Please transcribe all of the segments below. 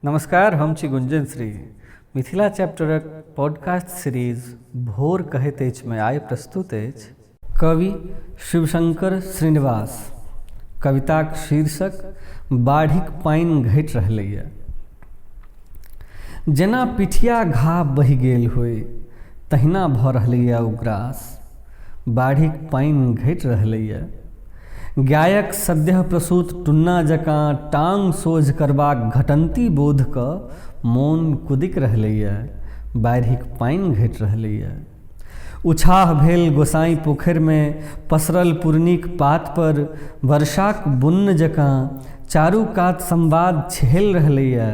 नमस्कार, हम छी गुंजन श्री। मिथिला चैप्टरक पॉडकास्ट सीरीज भोर कहैत अछि मे आइ प्रस्तुत अछि कवि शिवशंकर श्रीनिवास। कविताक शीर्षक बाढ़िक पानि घटि रहलैए। जेना पिठिया घा बहि गेल होइ तहिना भऽ रहलैए उग्रास। बाढ़िक पानि घटि रहलैए। गायक सद्यः प्रसूत टुन्ना जकाँ टाँग सोझ करबाक घटन्ती बोध कऽ मोन कुदकि रहलैए। बाढ़िक पानि घटि रहलैए। उछाह भेल गोसाँइ पोखरिमे पसरल पुरनीक पातपर वर्षाक बुन्न जकाँ चारू कात संवाद छेहलि रहलैए।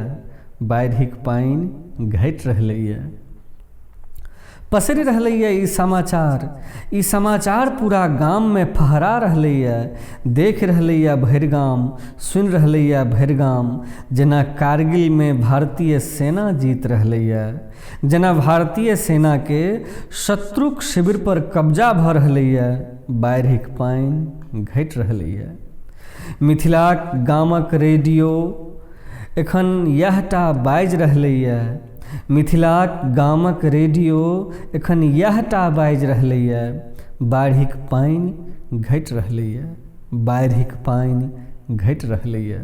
बाढ़िक पानि घटि रहलैए। पसरि रहलैए ई समाचार। ई समाचार पूरा गाममे फहरा रहलैए। देखि रहलैए भरि गाम, सुनि रहलैए भरि गाम, जेना कारगिलमे भारतीय सेना जीत रहलैए। जेना भारतीय सेनाके शत्रुक शिविरपर कब्जा भऽ रहलैए। बाढ़िक पानि घटि रहलैए। मिथिलाक गामक रेडियो एखन इएह टा बाजि रहलैए। मिथिलाक गामक रेडियो एखन इएह टा बाजि रहलैए। बाढ़िक पानि घटि रहलैए। बाढ़िक पानि घटि रहलैए।